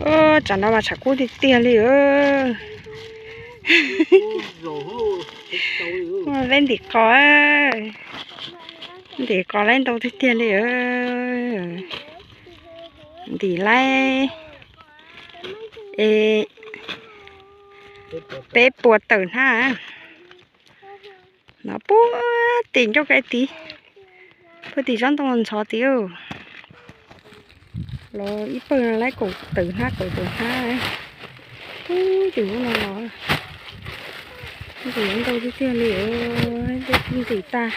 Tsam no mas tshav kub tiag tiag li. Peb ntim qos, ntim qos laib ntau tiag tiag li. Ntim laib peb puas tawm hnab. No puag tim ncauj kaim tid, puag tim tsob ntoo ntxhov tid. Los ib pawg no laib kaum tawm hnab kaum tawm hnab. Puag tim lub no los ntim ntau tiag tiag li. Ntim tag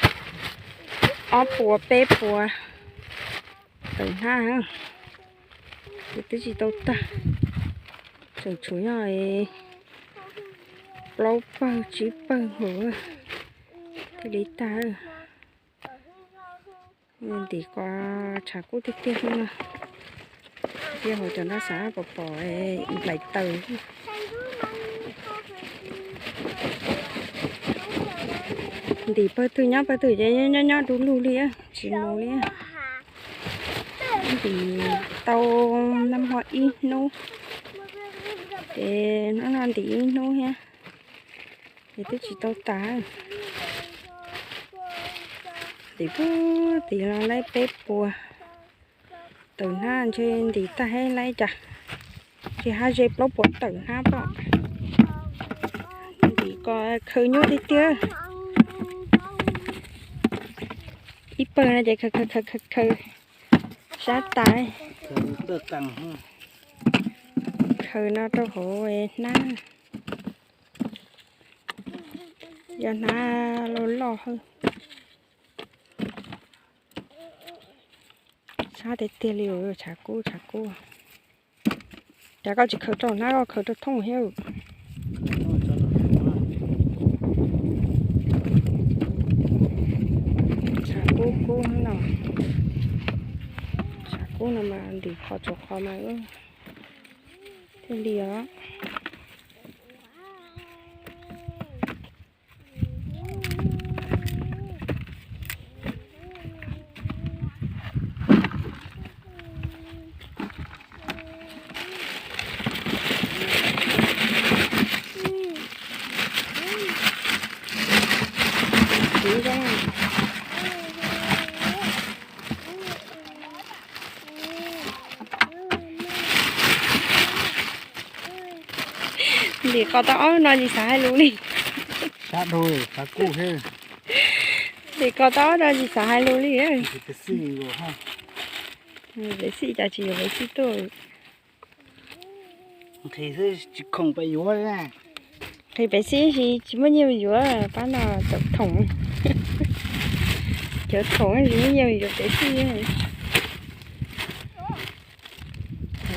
ob puas peb puas tawm hnab, ces twb tsis tau tag. Tseem tshuav yog plaub pawg tsib pawg hauv thiaj li tag. Ntim qos tshav kub tiag tiag no. Thiab hauv cov no xav pom pom nplaim taws. Ntim pawg twg nyob pawg twg ces nyob nyob du lug li, tsis mus li. Ntim tau nag hmo ib hnub, ces hnub no ntim ib hnub thiab, ces twb tsis tau tas. Ntim puag tim los laib peb puas tawm hnab, ntshe ntim tag hab laib cas, ntshe hab ze plaub puas tawm hnab pom. Ntim qos khaws nyuaj tiag tiag. Ib pawg no ces khaws khaws khaws khaws sab tas. Khaws no rau hauv hnab, yog hnab loj loj hab. Sab tiag tiag li, tshav kub tshav kub. Cas koj tsis khaws rau hnab, koj khaws rau thooj thiab. Tshav kub kub no, tshav kub no mas ntim qhov tsuav qhov mas thiaj li os. Ntim qos tau ob no tsis xav hais lus li. Ntim qos tau ob no tsis xav hais lus li. Peb xij cas tsis yuav peb xij tuaj. Nqhis peb xij tsis muaj nyiaj yuav, pab no cov thoom, cov thoom tsis muaj nyiaj yuav peb xij.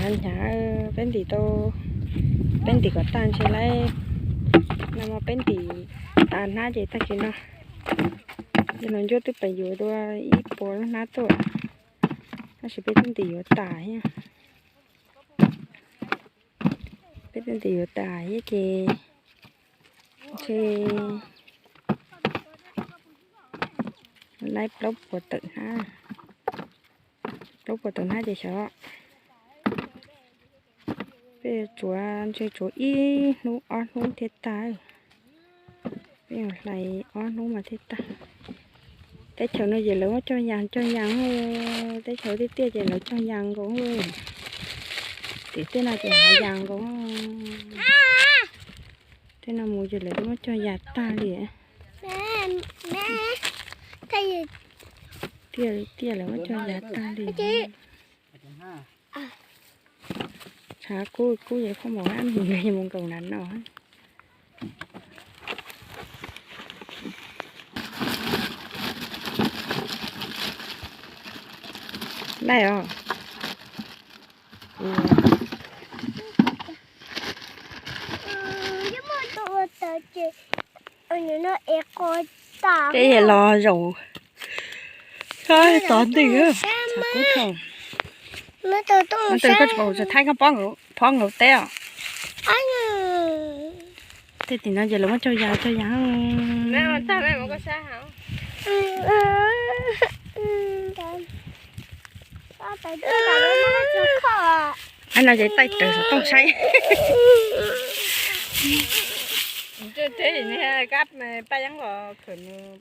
Hnyav, peb ntim tau, peb ntim kom tag ntshe laib, nag hmo peb ntim tas hnab ces tag kis no, yog los ncuab twb pem yuav dua ib puas lub hnab tuaj, tab sis peb twb ntim yuav tas thiab. Peb twb ntim yuav tas thiab ces ntshe laib plaub puas tawm hnab, plaub puas tawm hnab ces xyov peb tsuav ntshe tsuav ib hnub ob hnub thiaj tag. Peb yuav hlais ob hnub mas thiaj tag. Teb chaws no ces lawv muab cog yas cog yas, teb chaws tiaj tiaj ces lawv cog yas nkaus. Tim tej no ces hav yas nkaus. Tej no mus ces lawv twb muab cog yas tag li. Tiaj tiaj lawv muab cog yas tag li. Tshav kub kub ces phooj ywg, mus nkaum nram no. Laij os. Peb los zaum tod ntws, tshav kub dhau. Ntws koj tsis pom thaib koj phob nkaus teb os. Tej tim no ces lawv muab cog yas cog yas. Ab, no ces taij raws xov tooj saib.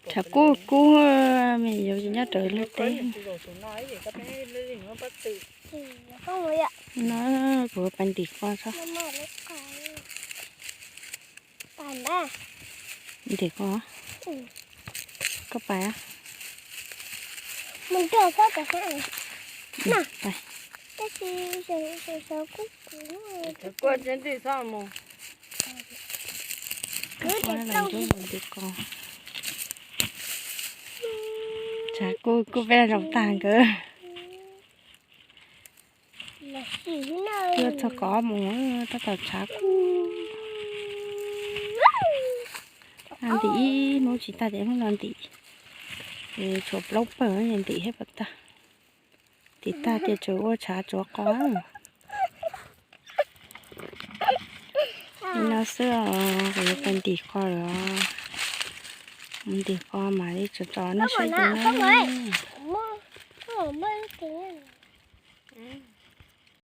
Tshav kub kub, me yuav nyob raws lub teb. No kuv pais ntim qos tso. Ntim qos. Koj pais. Ntim qos. Tshav kub kub peb zoo tag nkawd. Tuaj txog kov mus tab tom tshav kub. Ntim ib hnub tsis tag ces hnub no ntim. Tshuav plaub pawg ntim thiab puas tag. Ntim tag ces tsuas ua tshav tsuav qos. Li no xwb os, kuv yuav pais ntim qos lawm. Mus ntim qos mam li tso tso nej saib dua na.